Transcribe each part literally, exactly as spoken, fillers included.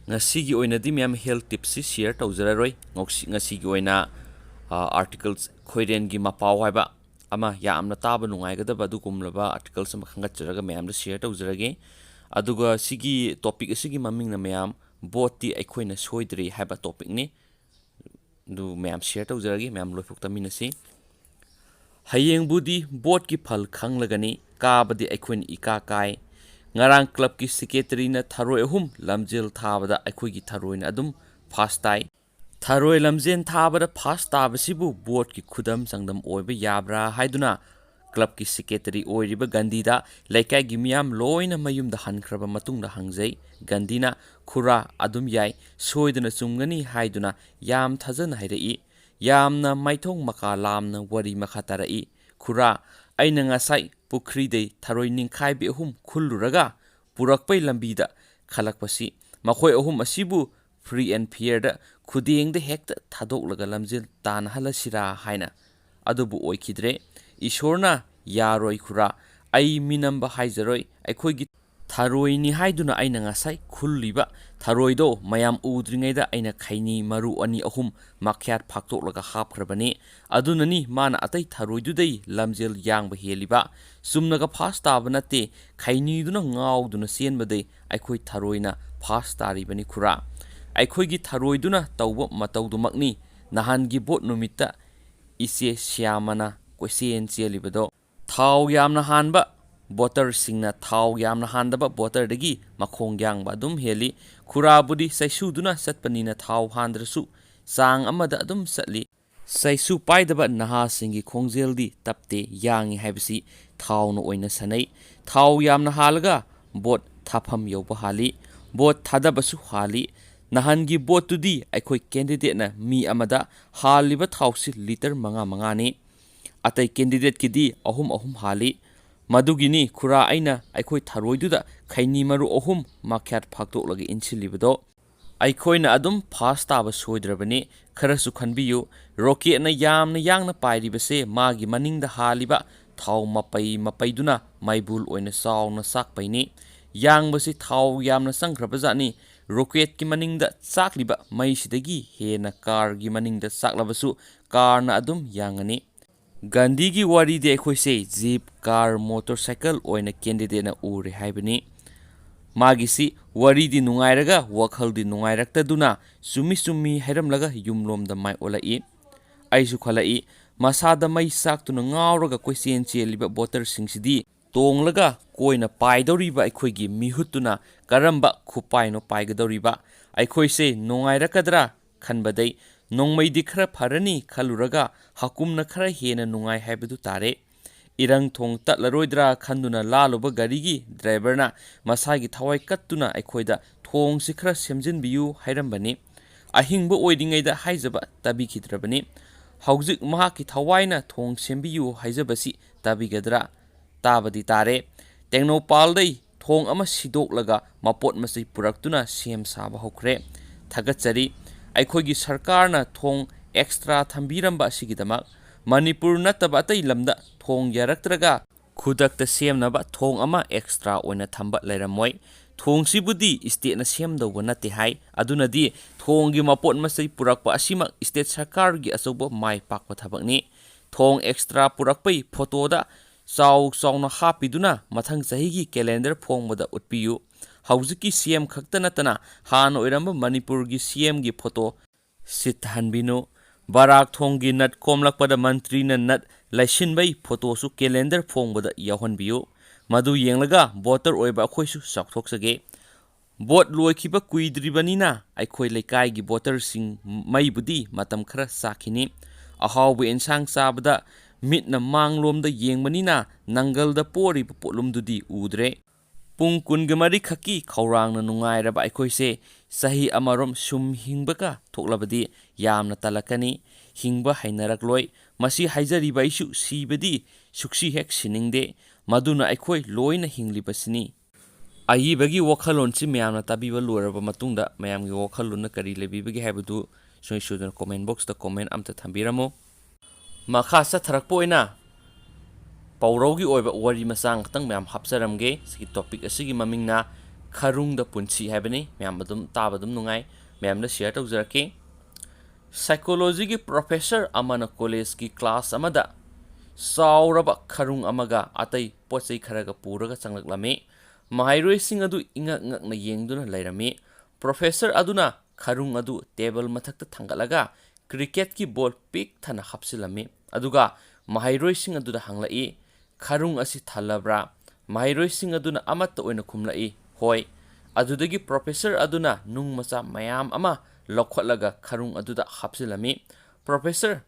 ꯉꯁꯤꯒꯤ ꯑꯣꯏꯅꯗꯤ ꯃꯌꯥꯝ health tipsꯁꯤ share ꯇꯧꯖꯔꯔꯣꯏ꯫ ꯉꯁꯤ-, ꯉꯁꯤꯒꯤ ꯑꯣꯏꯅ, ꯑ, articles ꯈꯣꯏꯔꯦꯟꯒꯤ ꯃꯄꯥꯎ ꯍꯥꯏꯕ ꯑꯃ, ꯌꯥꯝꯅ ꯇꯥꯕ ꯅꯨꯡꯉꯥꯏꯒꯗꯕ ꯑꯗꯨꯒꯨꯝꯂꯕ articles ꯑꯃ ꯈꯟꯒꯠꯆꯔꯒ ꯃꯌꯥꯝꯗ share ꯇꯧꯖꯔꯒꯦ꯫ ꯑꯗꯨꯒ ꯁꯤꯒꯤ topic ꯑꯁꯤꯒꯤ ꯃꯃꯤꯡꯅ ꯃꯌꯥꯝ "ꯚꯣꯠꯇꯤ ꯑꯩꯈꯣꯏꯅ ꯁꯣꯏꯗ꯭ꯔꯦ" ꯍꯥꯏꯕ topicꯅꯤ꯫ ꯑꯗꯨ ꯃꯌꯥꯝ share ꯇꯧꯖꯔꯒꯦ, ꯃꯌꯥꯝ ꯂꯣꯏꯐꯥꯎ ꯇꯥꯃꯤꯟꯅꯁꯤ꯫ "ꯍꯌꯦꯡꯕꯨꯗꯤ ꯚꯣꯠꯀꯤ ꯐꯜ ꯈꯪꯂꯒꯅꯤ, ꯀꯥꯕꯗꯤ ꯑꯩꯈꯣꯏꯅ ꯏꯀꯥ ꯀꯥꯏ꯫ ꯉꯔꯥꯡ clubꯀꯤ secretaryꯅ ꯊꯔꯣꯏ ꯑꯍꯨꯝ ꯂꯝꯖꯦꯜ ꯊꯥꯕꯗ ꯑꯩꯈꯣꯏꯒꯤ ꯊꯔꯣꯏꯅ ꯑꯗꯨꯝ first ꯇꯥꯏ꯫ ꯊꯔꯣꯏ ꯂꯝꯖꯦꯜ ꯊꯥꯕꯗ first ꯇꯥꯕꯁꯤꯕꯨ ꯚꯣꯠꯀꯤ ꯈꯨꯗꯝ ꯆꯥꯡꯗꯝ ꯑꯣꯏꯕ ꯌꯥꯕ꯭ꯔꯥ?" ꯍꯥꯏꯗꯨꯅ clubꯀꯤ secretary ꯑꯣꯏꯔꯤꯕ ꯒꯥꯟꯙꯤꯗ ꯂꯩꯀꯥꯏꯒꯤ ꯃꯤꯌꯥꯝ ꯂꯣꯏꯅ ꯃꯌꯨꯝꯗ ꯍꯟꯈ꯭ꯔꯕ ꯃꯇꯨꯡꯗ ꯍꯪꯖꯩ꯫ ꯒꯥꯟꯙꯤꯅ, "ꯈꯨꯔꯥ, ꯑꯗꯨꯝ ꯌꯥꯏ, ꯁꯣꯏꯗꯅ ꯆꯨꯝꯒꯅꯤ" ꯍꯥꯏꯗꯨꯅ ꯌꯥꯝ ꯊꯥꯖꯅ ꯍꯥꯏꯔꯛꯏ꯫ ꯌꯥꯝꯅ ꯃꯥꯏꯊꯣꯡ ꯃꯀꯥ ꯂꯥꯝꯅ ꯋꯥꯔꯤ ꯃꯈꯥ ꯇꯥꯔꯛꯏ꯫ "ꯈꯨꯔꯥ, ꯑꯩꯅ ꯉꯁꯥꯏ ꯄꯨꯈ꯭ꯔꯤꯗꯩ ꯊꯔꯣꯏ ꯅꯤꯡꯈꯥꯏꯕꯤ ꯑꯍꯨꯝ ꯈꯨꯜꯂꯨꯔꯒ ꯄꯨꯔꯛꯄꯩ ꯂꯝꯕꯤꯗ ꯈꯜꯂꯛꯄꯁꯤ, ꯃꯈꯣꯏ ꯑꯍꯨꯝ ꯑꯁꯤꯕꯨ free and fairꯗ ꯈꯨꯗꯦꯡꯗ ꯍꯦꯛꯇ ꯊꯥꯗꯣꯛꯂꯒ ꯂꯝꯖꯦꯜ ꯇꯥꯟꯅꯍꯜꯂꯁꯤꯔꯥ ꯍꯥꯏꯅ꯫ ꯑꯗꯨꯕꯨ ꯑꯣꯏꯈꯤꯗ꯭ꯔꯦ꯫ ꯏꯁꯣꯔꯅ ꯌꯥꯔꯣꯏ ꯈꯨꯔꯥ, ꯑꯩ ꯃꯤꯅꯝꯕ ꯍꯥꯏꯖꯔꯣꯏ꯫ ꯑꯩꯈꯣꯏꯒꯤ ꯊꯔꯣꯏꯅꯤ ꯍꯥꯏꯗꯨꯅ ꯑꯩꯅ ꯉꯁꯥꯏ ꯈꯨꯜꯂꯤꯕ ꯊꯔꯣꯏꯗꯣ ꯃꯌꯥꯝ ꯎꯗ꯭ꯔꯤꯉꯩꯗ ꯑꯩꯅ ꯈꯩꯅꯤ ꯃꯔꯨ ꯑꯅꯤ ꯑꯍꯨꯝ ꯃꯈ꯭ꯌꯥꯠ ꯐꯥꯛꯇꯣꯛꯂꯒ ꯍꯥꯞꯈ꯭ꯔꯕꯅꯤ꯫ ꯑꯗꯨꯅꯅꯤ ꯃꯥꯅ ꯑꯇꯩ ꯊꯔꯣꯏꯗꯨꯗꯩ ꯂꯝꯖꯦꯜ ꯌꯥꯡꯕ ꯍꯦꯜꯂꯤꯕ꯫ ꯆꯨꯝꯅꯒ first ꯇꯥꯕ ꯅꯠꯇꯦ, ꯈꯩꯅꯤꯗꯨꯅ ꯉꯥꯎꯗꯨꯅ ꯆꯦꯟꯕꯗꯩ ꯑꯩꯈꯣꯏ ꯊꯔꯣꯏꯅ first ꯇꯥꯔꯤꯕꯅꯤ ꯈꯨꯔꯥ꯫ ꯑꯩꯈꯣꯏꯒꯤ ꯊꯔꯣꯏꯗꯨꯅ ꯇꯧꯕ ꯃꯇꯧꯗꯨꯃꯛꯅꯤ ꯅꯍꯥꯟꯒꯤ ꯚꯣꯠ ꯅꯨꯃꯤꯠꯇ ꯏꯆꯦ ꯁ꯭ꯌꯥꯃꯅ ꯀꯣꯏꯆꯦꯟ ꯆꯦꯜꯂꯤꯕꯗꯣ꯫ ꯊꯥꯎ ꯌꯥꯝꯅ ꯍꯥꯟꯕ voterꯁꯤꯡꯅ ꯊꯥꯎ ꯌꯥꯝꯅ ꯍꯥꯟꯗꯕ voterꯗꯒꯤ ꯃꯈꯣꯡ ꯌꯥꯡꯕ ꯑꯗꯨꯝ ꯍꯦꯜꯂꯤ꯫ ꯈꯨꯔꯥꯕꯨꯗꯤ ꯆꯩꯁꯨꯗꯨꯅ ꯆꯠꯄꯅꯤꯅ ꯊꯥꯎ ꯍꯥꯟꯗ꯭ꯔꯁꯨ ꯆꯥꯡ ꯑꯃꯗ ꯑꯗꯨꯝ ꯆꯠꯂꯤ꯫ ꯆꯩꯁꯨ ꯄꯥꯏꯗꯕ ꯅꯍꯥꯁꯤꯡꯒꯤ ꯈꯣꯡꯖꯦꯜꯗꯤ ꯇꯞꯇꯦ, ꯌꯥꯡꯉꯤ ꯍꯥꯏꯕꯁꯤ ꯊꯥꯎꯅ ꯑꯣꯏꯅ ꯁꯥꯟꯅꯩ꯫ ꯊꯥꯎ ꯌꯥꯝꯅ ꯍꯥꯜꯂꯒ vote ꯊꯥꯐꯝ ꯌꯧꯕ ꯍꯥꯜꯂꯤ, vote ꯊꯥꯗꯕꯁꯨ ꯍꯥꯜꯂꯤ꯫ ꯅꯍꯥꯟꯒꯤ voteꯇꯨꯗꯤ ꯑꯩꯈꯣꯏ candidateꯅ ꯃꯤ ꯑꯃꯗ ꯍꯥꯜꯂꯤꯕ ꯊꯥꯎꯁꯤ litre ꯃꯉꯥ ꯃꯉꯥꯅꯤ꯫ ꯑꯇꯩ candidateꯀꯤꯗꯤ ꯑꯍꯨꯝ ꯑꯍꯨꯝ ꯍꯥꯜꯂꯤ꯫ ꯃꯗꯨꯒꯤꯅꯤ ꯈꯨꯔꯥ ꯑꯩꯅ ꯑꯩꯈꯣꯏ ꯊꯔꯣꯏꯗꯨꯗ ꯈꯩꯅꯤ ꯃꯔꯨ ꯑꯍꯨꯝ ꯃꯈ꯭ꯌꯥꯠ ꯐꯥꯛꯇꯣꯛꯂꯒ ꯏꯟꯁꯤꯜꯂꯤꯕꯗꯣ꯫ ꯑꯩꯈꯣꯏꯅ ꯑꯗꯨꯝ first ꯇꯥꯕ ꯁꯣꯏꯗ꯭ꯔꯕꯅꯤ꯫ ꯈꯔꯁꯨ ꯈꯟꯕꯤꯌꯨ, rocketꯅ ꯌꯥꯝꯅ ꯌꯥꯡꯅ ꯄꯥꯏꯔꯤꯕꯁꯦ ꯃꯥꯒꯤ ꯃꯅꯤꯡꯗ ꯍꯥꯜꯂꯤꯕ ꯊꯥꯎ ꯃꯄꯩ ꯃꯄꯩꯗꯨꯅ ꯃꯩꯕꯨꯜ ꯑꯣꯏꯅ ꯆꯥꯎꯅ ꯆꯥꯛꯄꯩꯅꯤ꯫ ꯌꯥꯡꯕꯁꯤ ꯊꯥꯎ ꯌꯥꯝꯅ ꯆꯪꯈ꯭ꯔꯕꯖꯥꯠꯅꯤ꯫ ꯔꯣꯀꯦꯠꯀꯤ ꯃꯅꯤꯡꯗ ꯆꯥꯛꯂꯤꯕ ꯃꯩꯁꯤꯗꯒꯤ ꯍꯦꯟꯅ ꯀꯥꯔꯒꯤ ꯃꯅꯤꯡꯗ ꯆꯥꯛꯂꯕꯁꯨ ꯀꯥꯔꯅ ꯑꯗꯨꯝ ꯌꯥꯡꯉꯅꯤ꯫ ꯒꯥꯟꯙꯤꯒꯤ ꯋꯥꯔꯤꯗꯤ ꯑꯩꯈꯣꯏꯁꯦ ꯖꯤꯞ, ꯀꯥꯔ, ꯃꯣꯇꯣꯔ ꯁꯥꯏꯀꯜ ꯑꯣꯏꯅ ꯀꯦꯟꯗꯤꯗꯦꯠꯅ ꯎꯔꯦ ꯍꯥꯏꯕꯅꯤ꯫ ꯃꯥꯒꯤꯁꯤ ꯋꯥꯔꯤꯗꯤ ꯅꯨꯡꯉꯥꯏꯔꯒ ꯋꯥꯈꯜꯗꯤ ꯅꯨꯡꯉꯥꯏꯔꯛꯇꯗꯨꯅ ꯆꯨꯝꯃꯤ ꯆꯨꯝꯃꯤ ꯍꯥꯏꯔꯝꯂꯒ ꯌꯨꯝꯂꯣꯝꯗ ꯃꯥꯏ ꯑꯣꯜꯂꯛꯏ꯫ ꯑꯩꯁꯨ ꯈꯜꯂꯛꯏ, ꯃꯁꯥꯗ ꯃꯩ ꯆꯥꯛꯇꯨꯅ ꯉꯥꯎꯔꯒ ꯀꯣꯏꯆꯦꯟ ꯆꯦꯜꯂꯤꯕ ꯚꯣꯇꯔꯁꯤꯡꯁꯤꯗꯤ ꯇꯣꯡꯂꯒ ꯀꯣꯏꯅ ꯄꯥꯏꯗꯧꯔꯤꯕ ꯑꯩꯈꯣꯏꯒꯤ ꯃꯤꯍꯨꯠꯇꯨꯅ ꯀꯔꯝꯕ ꯈꯨꯄꯥꯏꯅꯣ ꯄꯥꯏꯒꯗꯧꯔꯤꯕ? ꯑꯩꯈꯣꯏꯁꯦ ꯅꯨꯡꯉꯥꯏꯔꯛꯀꯗ꯭ꯔꯥ ꯈꯟꯕꯗꯩ ꯅꯣꯡꯃꯩꯗꯤ ꯈꯔ ꯐꯔꯅꯤ ꯈꯜꯂꯨꯔꯒ ꯍꯀꯨꯝꯅ ꯈꯔ ꯍꯦꯟꯅ ꯅꯨꯡꯉꯥꯏ ꯍꯥꯏꯕꯗꯨ ꯇꯥꯔꯦ꯫ ꯏꯔꯪ ꯊꯣꯡ ꯇꯠꯂꯔꯣꯏꯗ꯭ꯔꯥ ꯈꯟꯗꯨꯅ ꯂꯥꯜꯂꯨꯕ ꯒꯥꯔꯤꯒꯤ ꯗ꯭ꯔꯥꯏꯚꯔꯅ ꯃꯁꯥꯒꯤ ꯊꯋꯥꯏ ꯀꯠꯇꯨꯅ ꯑꯩꯈꯣꯏꯗ ꯊꯣꯡꯁꯤ ꯈꯔ ꯁꯦꯝꯖꯤꯟꯕꯤꯌꯨ ꯍꯥꯏꯔꯝꯕꯅꯤ꯫ ꯑꯍꯤꯡꯕ ꯑꯣꯏꯔꯤꯉꯩꯗ ꯍꯥꯏꯖꯕ ꯇꯥꯕꯤꯈꯤꯗ꯭ꯔꯕꯅꯤ꯫ ꯍꯧꯖꯤꯛ ꯃꯍꯥꯛꯀꯤ ꯊꯋꯥꯏꯅ ꯊꯣꯡ ꯁꯦꯝꯕꯤꯌꯨ ꯍꯥꯏꯖꯕꯁꯤ ꯇꯥꯕꯤꯒꯗ꯭ꯔꯥ? ꯇꯥꯕꯗꯤ ꯇꯥꯔꯦ꯫ ꯇꯦꯡꯅꯧꯄꯥꯜꯗꯩ ꯊꯣꯡ ꯑꯃ ꯁꯤꯗꯣꯛꯂꯒ ꯃꯄꯣꯠ ꯃꯆꯩ ꯄꯨꯔꯛꯇꯨꯅ ꯁꯦꯝ ꯁꯥꯕ ꯍꯧꯈ꯭ꯔꯦ꯫ ꯊꯥꯒꯠꯆꯔꯤ꯫ ꯑꯩꯈꯣꯏꯒꯤ ꯁꯔꯀꯥꯔꯅ ꯊꯣꯡ ꯑꯦꯛꯁꯇ꯭ꯔꯥ ꯊꯝꯕꯤꯔꯝꯕ ꯑꯁꯤꯒꯤꯗꯃꯛ꯫ ꯃꯅꯤꯄꯨꯔ ꯅꯠꯇꯕ ꯑꯇꯩ ꯂꯝꯗ ꯊꯣꯡ ꯌꯥꯔꯛꯇ꯭ꯔꯒ ꯈꯨꯗꯛꯇ ꯁꯦꯝꯅꯕ ꯊꯣꯡ ꯑꯃ ꯑꯦꯛꯁꯇ꯭ꯔꯥ ꯑꯣꯏꯅ ꯊꯝꯕ ꯂꯩꯔꯝꯃꯣꯏ꯫ ꯊꯣꯡꯁꯤꯕꯨꯗꯤ ꯏꯁꯇꯦꯠꯅ ꯁꯦꯝꯗꯧꯕ ꯅꯠꯇꯦ ꯍꯥꯏ꯫ ꯑꯗꯨꯅꯗꯤ ꯊꯣꯡꯒꯤ ꯃꯄꯣꯠ ꯃꯆꯩ ꯄꯨꯔꯛꯄ ꯑꯁꯤꯃꯛ ꯏꯁꯇꯦꯠ ꯁꯔꯀꯥꯔꯒꯤ ꯑꯆꯧꯕ ꯃꯥꯏ ꯄꯥꯛꯄ ꯊꯕꯛꯅꯤ꯫ ꯊꯣꯡ ꯑꯦꯛꯁꯇ꯭ꯔꯥ ꯄꯨꯔꯛꯄꯩ ꯐꯣꯇꯣꯗ ꯆꯥꯎ ꯆꯥꯎꯅ ꯍꯥꯞꯄꯤꯗꯨꯅ ꯃꯊꯪ ꯆꯍꯤꯒꯤ ꯀꯦꯂꯦꯟꯗꯔ ꯐꯣꯡꯕꯗ ꯎꯠꯄꯤꯌꯨ꯫ ꯍꯧꯖꯤꯛꯀꯤ ꯁꯤ ꯑꯦꯝ ꯈꯛꯇ ꯅꯠꯇꯅ ꯍꯥꯟꯅ ꯑꯣꯏꯔꯝꯕ ꯃꯅꯤꯄꯨꯔꯒꯤ ꯁꯤ ꯑꯦꯝꯒꯤ ꯐꯣꯇꯣ ꯁꯤꯠꯊꯍꯟꯕꯤꯅꯨ꯫ ꯕꯔꯥꯛ ꯊꯣꯡꯒꯤ ꯅꯠ ꯈꯣꯝꯂꯛꯄꯗ ꯃꯟꯇ꯭ꯔꯤꯅ ꯅꯠ ꯂꯩꯁꯤꯟꯕꯩ ꯐꯣꯇꯣꯁꯨ ꯀꯦꯂꯦꯟꯗꯔ ꯐꯣꯡꯕꯗ ꯌꯥꯎꯍꯟꯕꯤꯌꯨ꯫ ꯃꯗꯨ ꯌꯦꯡꯂꯒ ꯚꯣꯇꯔ ꯑꯣꯏꯕ ꯑꯩꯈꯣꯏꯁꯨ ꯆꯥꯎꯊꯣꯛꯆꯒꯦ꯫ ꯚꯣꯠ ꯂꯣꯏꯈꯤꯕ ꯀꯨꯏꯗ꯭ꯔꯤꯕꯅꯤꯅ ꯑꯩꯈꯣꯏ ꯂꯩꯀꯥꯏꯒꯤ ꯚꯣꯇꯔꯁꯤꯡ ꯃꯩꯕꯨꯗꯤ ꯃꯇꯝ ꯈꯔ ꯆꯥꯈꯤꯅꯤ꯫ ꯑꯍꯥꯎꯕ ꯑꯦꯟꯁꯥꯡ ꯆꯥꯕꯗ ꯃꯤꯠꯅ ꯃꯥꯡꯂꯣꯝꯗ ꯌꯦꯡꯕꯅꯤꯅ ꯅꯪꯒꯜꯗ ꯄꯣꯔꯤꯕ ꯄꯣꯠꯂꯨꯝꯗꯨꯗꯤ ꯎꯗ꯭ꯔꯦ꯫ ꯄꯨꯡ ꯀꯨꯟꯒ ꯃꯔꯤ ꯈꯛꯀꯤ ꯈꯧꯔꯥꯡꯅ ꯅꯨꯡꯉꯥꯏꯔꯕ ꯑꯩꯈꯣꯏꯁꯦ ꯆꯍꯤ ꯑꯃꯔꯣꯝ ꯁꯨꯝ ꯍꯤꯡꯕꯒ ꯊꯣꯛꯂꯕꯗꯤ ꯌꯥꯝꯅ ꯇꯜꯂꯛꯀꯅꯤ꯫ ꯍꯤꯡꯕ ꯍꯩꯅꯔꯛꯂꯣꯏ꯫ ꯃꯁꯤ ꯍꯥꯏꯖꯔꯤꯕ ꯑꯩꯁꯨ ꯁꯤꯕꯗꯤ ꯁꯨꯛꯁꯤ ꯍꯦꯛ ꯁꯤꯅꯤꯡꯗꯦ꯫ ꯃꯗꯨꯅ ꯑꯩꯈꯣꯏ ꯂꯣꯏꯅ ꯍꯤꯡꯂꯤꯕꯁꯤꯅꯤ꯫ ꯑꯏꯕꯒꯤ ꯋꯥꯈꯜꯂꯣꯟꯁꯤ ꯃꯌꯥꯝꯅ ꯇꯥꯕꯤꯕ ꯂꯣꯏꯔꯕ ꯃꯇꯨꯡꯗ ꯃꯌꯥꯝꯒꯤ ꯋꯥꯈꯜꯂꯣꯟꯅ ꯀꯔꯤ ꯂꯩꯕꯤꯕꯒꯦ ꯍꯥꯏꯕꯗꯨ ꯁꯨꯡꯁꯣꯏ ꯁꯣꯏꯗꯅ comment boxꯇ comment ꯑꯝꯇ ꯊꯝꯕꯤꯔꯝꯃꯨ꯫ ꯃꯈꯥ ꯆꯠꯊꯔꯛꯄ ꯑꯣꯏꯅ ꯄꯥꯎꯔꯧꯒꯤ ꯑꯣꯏꯕ ꯋꯥꯔꯤ ꯃꯆꯥ ꯈꯛꯇꯪ ꯃꯌꯥꯝ ꯍꯥꯞꯆꯔꯝꯒꯦ꯫ ꯁꯤꯒꯤ topic ꯑꯁꯤꯒꯤ ꯃꯃꯤꯡꯅ ꯈꯔꯨꯡꯗ ꯄꯨꯟꯁꯤ ꯍꯥꯏꯕꯅꯤ꯫ ꯃꯌꯥꯝ ꯑꯗꯨꯝ ꯇꯥꯕ ꯑꯗꯨꯝ ꯅꯨꯡꯉꯥꯏ꯫ ꯃꯌꯥꯝꯗ share ꯇꯧꯖꯔꯛꯀꯦ꯫ Psychologyꯒꯤ professor ꯑꯃꯅ collegeꯀꯤ class ꯑꯃꯗ ꯆꯥꯎꯔꯕ ꯈꯔꯨꯡ ꯑꯃꯒ ꯑꯇꯩ ꯄꯣꯠ ꯆꯩ ꯈꯔꯒ ꯄꯨꯔꯒ ꯆꯪꯂꯛꯂꯝꯃꯤ꯫ ꯃꯍꯩꯔꯣꯏꯁꯤꯡ ꯑꯗꯨ ꯏꯉꯛ ꯉꯛꯅ ꯌꯦꯡꯗꯨꯅ ꯂꯩꯔꯝꯃꯤ꯫ Professor ꯑꯗꯨꯅ ꯈꯔꯨꯡ ꯑꯗꯨ table ꯃꯊꯛꯇ ꯊꯥꯡꯒꯠꯂꯒ cricketꯀꯤ ball ꯄꯤꯛ ꯊꯟꯅ ꯍꯥꯞꯆꯤꯜꯂꯝꯃꯤ꯫ ꯑꯗꯨꯒ ꯃꯍꯩꯔꯣꯏꯁꯤꯡ ꯑꯗꯨꯗ ꯍꯪꯂꯛꯏ, "ꯈꯔꯨꯡ ꯑꯁꯤ ꯊꯜꯂꯕ꯭ꯔꯥ?" ꯃꯍꯩꯔꯣꯏꯁꯤꯡ ꯑꯗꯨꯅ ꯑꯃꯠꯇ ꯑꯣꯏꯅ ꯈꯨꯝꯂꯛꯏ, "ꯍꯣꯏ꯫" ꯑꯗꯨꯗꯒꯤ professor ꯑꯗꯨꯅ ꯅꯨꯡ ꯃꯆꯥ ꯃꯌꯥꯝ ꯑꯃ ꯂꯧꯈꯠꯂꯒ ꯈꯔꯨꯡ ꯑꯗꯨꯗ ꯍꯥꯞꯆꯤꯜꯂꯝꯃꯤ꯫ Professor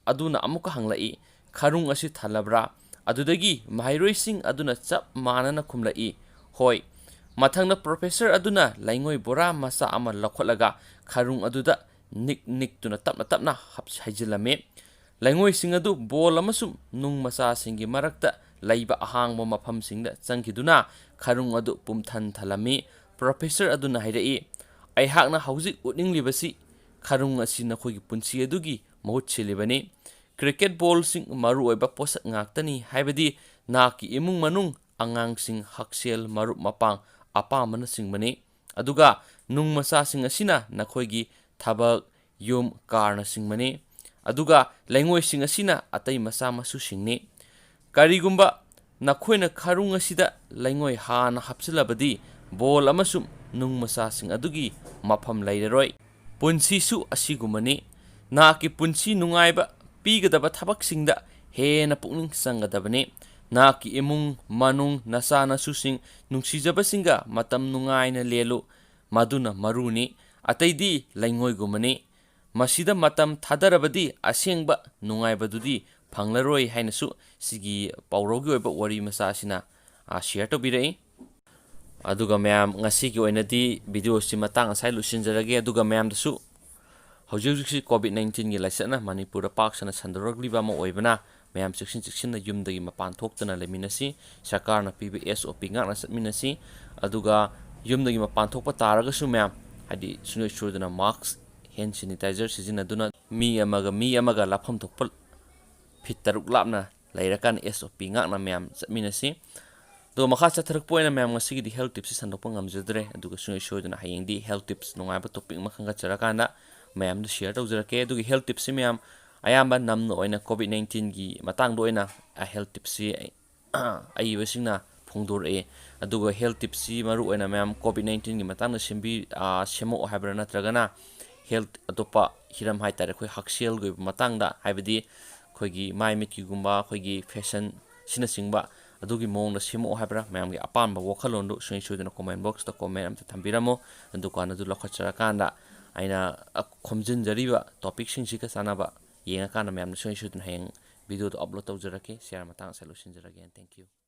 ꯑꯗꯨꯅ ꯑꯃꯨꯛꯀ ꯍꯪꯂꯛꯏ, "ꯈꯔꯨꯡ ꯑꯁꯤ ꯊꯜꯂꯕ꯭ꯔꯥ?" ꯑꯗꯨꯗꯒꯤ ꯃꯍꯩꯔꯣꯏꯁꯤꯡ ꯑꯗꯨꯅ ꯆꯞ ꯃꯥꯟꯅꯅ ꯈꯨꯝꯂꯛꯏ, "ꯍꯣꯏ꯫" ꯃꯊꯪꯗ professor ꯑꯗꯨꯅ ꯂꯩꯉꯣꯏ ꯕꯣꯔꯥ ꯃꯆꯥ ꯑꯃ ꯂꯧꯈꯠꯂꯒ ꯈꯔꯨꯡ ꯑꯗꯨꯗ ꯅꯤꯛ ꯅꯤꯛꯇꯨꯅ ꯇꯞꯅ ꯇꯞꯅ ꯍꯥꯞ-, ꯍꯩꯖꯤꯜꯂꯝꯃꯤ꯫ ꯂꯩꯉꯣꯏꯁꯤꯡ ꯑꯗꯨ ball ꯑꯃꯁꯨꯡ ꯅꯨꯡ ꯃꯆꯥꯁꯤꯡꯒꯤ ꯃꯔꯛꯇ ꯂꯩꯕ ꯑꯍꯥꯡꯕ ꯃꯐꯝꯁꯤꯡꯗ ꯆꯪꯈꯤꯗꯨꯅ ꯈꯔꯨꯡ ꯑꯗꯨ ꯄꯨꯝꯊꯟ ꯊꯜꯂꯝꯃꯤ꯫ Professor ꯑꯗꯨꯅ ꯍꯥꯏꯔꯛꯏ, "ꯑꯩꯍꯥꯛꯅ ꯍꯧꯖꯤꯛ ꯎꯠꯅꯤꯡꯂꯤꯕꯁꯤ ꯈꯔꯨꯡ ꯑꯁꯤ ꯅꯈꯣꯏꯒꯤ ꯄꯨꯟꯁꯤ ꯑꯗꯨꯒꯤ ꯃꯍꯨꯠ ꯁꯤꯜꯂꯤꯕꯅꯤ꯫ Cricket ballꯁꯤꯡ ꯃꯔꯨꯑꯣꯏꯕ ꯄꯣꯠꯁꯛ ꯉꯥꯛꯇꯅꯤ, ꯍꯥꯏꯕꯗꯤ ꯅꯍꯥꯛꯀꯤ ꯏꯃꯨꯡ ꯃꯅꯨꯡ, ꯑꯉꯥꯡꯁꯤꯡ, ꯍꯛꯁꯦꯜ, ꯃꯔꯨꯞ ꯃꯄꯥꯡ, ꯑꯄꯥꯝꯕꯅꯆꯤꯡꯕꯅꯤ꯫ ꯑꯗꯨꯒ ꯅꯨꯡ ꯃꯆꯥꯁꯤꯡ ꯑꯁꯤꯅ ꯅꯈꯣꯏꯒꯤ ꯊꯕꯛ, ꯌꯨꯝ, carꯅꯆꯤꯡꯕꯅꯤ꯫ ꯑꯗꯨꯒ ꯂꯩꯉꯣꯏꯁꯤꯡ ꯑꯁꯤꯅ ꯑꯇꯩ ꯃꯆꯥ ꯃꯁꯨꯁꯤꯡꯅꯤ꯫ ꯀꯔꯤꯒꯨꯝꯕ ꯅꯈꯣꯏꯅ ꯈꯔꯨꯡ ꯑꯁꯤꯗ ꯂꯩꯉꯣꯏ ꯍꯥꯟꯅ ꯍꯥꯞꯆꯤꯜꯂꯕꯗꯤ ball ꯑꯃꯁꯨꯡ ꯅꯨꯡ ꯃꯆꯥꯁꯤꯡ ꯑꯗꯨꯒꯤ ꯃꯐꯝ ꯂꯩꯔꯔꯣꯏ꯫ ꯄꯨꯟꯁꯤꯁꯨ ꯑꯁꯤꯒꯨꯝꯕꯅꯤ꯫ ꯅꯍꯥꯛꯀꯤ ꯄꯨꯟꯁꯤ ꯅꯨꯡꯉꯥꯏꯕ ꯄꯤꯒꯗꯕ ꯊꯕꯛꯁꯤꯡꯗ ꯍꯦꯟꯅ ꯄꯨꯛꯅꯤꯡ ꯆꯪꯒꯗꯕꯅꯤ꯫ ꯅꯍꯥꯛꯀꯤ ꯏꯃꯨꯡ ꯃꯅꯨꯡ, ꯅꯆꯥ ꯅꯁꯨꯁꯤꯡ, ꯅꯨꯡꯁꯤꯖꯕꯁꯤꯡꯒ ꯃꯇꯝ ꯅꯨꯡꯉꯥꯏꯅ ꯂꯦꯜꯂꯨ, ꯃꯗꯨꯅ ꯃꯔꯨꯅꯤ꯫ ꯑꯇꯩꯗꯤ ꯂꯩꯉꯣꯏꯒꯨꯝꯕꯅꯤ꯫ ꯃꯁꯤꯗ ꯃꯇꯝ ꯊꯥꯗꯔꯕꯗꯤ ꯑꯁꯦꯡꯕ ꯅꯨꯡꯉꯥꯏꯕꯗꯨꯗꯤ ꯐꯪꯂꯔꯣꯏ" ꯍꯥꯏꯅꯁꯨ ꯁꯤꯒꯤ ꯄꯥꯎꯔꯧꯒꯤ ꯑꯣꯏꯕ ꯋꯥꯔꯤ ꯃꯆꯥ ꯑꯁꯤꯅ, ꯑ, share ꯇꯧꯕꯤꯔꯛꯏ꯫ ꯑꯗꯨꯒ ꯃꯌꯥꯝ, ꯉꯁꯤꯒꯤ ꯑꯣꯏꯅꯗꯤ videoꯁꯤ ꯃꯇꯥꯡ ꯑꯁꯥꯏ ꯂꯣꯏꯁꯤꯟꯖꯔꯒꯦ꯫ ꯑꯗꯨꯒ ꯃꯌꯥꯝꯗꯁꯨ ꯍꯧꯖꯤꯛ ꯍꯧꯖꯤꯛꯁꯤ COVID nineteenꯒꯤ ꯂꯥꯏꯆꯠꯅ ꯃꯅꯤꯄꯨꯔꯗ ꯄꯥꯛ ꯁꯟꯅ ꯁꯟꯗꯣꯔꯛꯂꯤꯕ ꯑꯃ ꯑꯣꯏꯕꯅ, ꯃꯌꯥꯝ ꯆꯦꯛꯁꯤꯟ ꯆꯦꯛꯁꯤꯟꯅ ꯌꯨꯝꯗꯒꯤ ꯃꯄꯥꯟ ꯊꯣꯛꯇꯅ ꯂꯩꯃꯤꯟꯅꯁꯤ꯫ ꯁꯔꯀꯥꯔꯅ ꯄꯤꯕ SOP ꯉꯥꯛꯅ ꯆꯠꯃꯤꯟꯅꯁꯤ꯫ ꯑꯗꯨꯒ ꯌꯨꯝꯗꯒꯤ ꯃꯄꯥꯟ ꯊꯣꯛꯄ ꯇꯥꯔꯒꯁꯨ ꯃꯌꯥꯝ, ꯍꯥꯏꯗꯤ, ꯁꯨꯡꯁꯣꯏ ꯁꯣꯏꯗꯅ mask, hand sanitizer ꯁꯤꯖꯤꯟꯅꯗꯨꯅ ꯃꯤ ꯑꯃꯒ ꯃꯤ ꯑꯃꯒ ꯂꯥꯞꯐꯝ ꯊꯣꯛꯄ feet ꯇꯔꯨꯛ ꯂꯥꯞꯅ ꯂꯩꯔꯀꯥꯟꯗ ꯑꯦꯁ ꯑꯣ ꯄꯤ ꯉꯥꯛꯅ ꯃꯌꯥꯝ ꯆꯠꯃꯤꯟꯅꯁꯤ꯫ ꯑꯗꯨꯒ ꯃꯈꯥ ꯆꯠꯊꯔꯛꯄ ꯑꯣꯏꯅ ꯃꯌꯥꯝ ꯉꯁꯤꯒꯤꯗꯤ health tipsꯁꯤ ꯁꯟꯗꯣꯛꯄ ꯉꯝꯖꯗ꯭ꯔꯦ꯫ ꯑꯗꯨꯒ ꯁꯨꯡꯁꯣꯏ ꯁꯣꯏꯗꯅ ꯍꯌꯦꯡꯗꯤ health tips ꯅꯨꯡꯉꯥꯏꯕ topic ꯑꯃ ꯈꯟꯒꯠꯆꯔꯀꯥꯟꯗ ꯃꯌꯥꯝꯗ share ꯇꯧꯖꯔꯛꯀꯦ꯫ ꯑꯗꯨꯒ health tipsꯁꯤ ꯃꯌꯥꯝ ꯑꯌꯥꯝꯕ ꯅꯝꯅ ꯑꯣꯏꯅ COVID nineteenꯒꯤ ꯃꯇꯥꯡꯗ ꯑꯣꯏꯅ health tipsꯁꯤ ꯑꯏꯕꯁꯤꯡꯅ ꯐꯣꯡꯗꯣꯔꯛꯑꯦ꯫ ꯑꯗꯨꯒ health tipsꯁꯤ ꯃꯔꯨꯑꯣꯏꯅ ꯃꯌꯥꯝ COVID nineteenꯒꯤ ꯃꯇꯥꯡꯗ ꯁꯦꯝꯕꯤ-, ꯑ, ꯁꯦꯝꯃꯛꯑꯣ ꯍꯥꯏꯕ꯭ꯔꯥ, ꯅꯠꯇ꯭ꯔꯒꯅ health ꯑꯇꯣꯞꯄ ꯍꯤꯔꯝ ꯍꯥꯏ ꯇꯥꯔꯦ, ꯑꯩꯈꯣꯏ ꯍꯛꯁꯦꯜꯒꯤ ꯑꯣꯏꯕ ꯃꯇꯥꯡꯗ, ꯍꯥꯏꯕꯗꯤ ꯑꯩꯈꯣꯏꯒꯤ ꯃꯥꯏ ꯃꯤꯠꯀꯤꯒꯨꯝꯕ, ꯑꯩꯈꯣꯏꯒꯤ fashion ꯑꯁꯤꯅꯆꯤꯡꯕ ꯑꯗꯨꯒꯤ ꯃꯑꯣꯡꯗ ꯁꯦꯝꯃꯛꯑꯣ ꯍꯥꯏꯕ꯭ꯔꯥ, ꯃꯌꯥꯝꯒꯤ ꯑꯄꯥꯝꯕ ꯋꯥꯈꯜꯂꯣꯟꯗꯨ ꯁꯨꯡꯁꯣꯏ ꯁꯣꯏꯗꯅ comment boxꯇ comment ꯑꯝꯇ ꯊꯝꯕꯤꯔꯝꯃꯣ꯫ ꯑꯗꯨꯀꯥꯟꯗ ꯑꯗꯨ ꯂꯧꯈꯠꯆꯔꯀꯥꯟꯗ ꯑꯩꯅ, ꯑ, ꯈꯣꯝꯖꯤꯟꯖꯔꯤꯕ topicꯁꯤꯡꯁꯤꯒ ꯆꯥꯟꯅꯕ ꯌꯦꯡꯉꯀꯥꯟꯗ ꯃꯌꯥꯝꯗ ꯁꯨꯡꯁꯣꯏ ꯁꯣꯏꯗꯅ ꯍꯌꯦꯡ videoꯗꯣ upload ꯇꯧꯖꯔꯛꯀꯦ꯫ Share ꯃꯇꯥꯡ ꯑꯁꯤꯗ ꯂꯣꯏꯁꯤꯟꯖꯔꯒꯦ꯫ Thank you꯫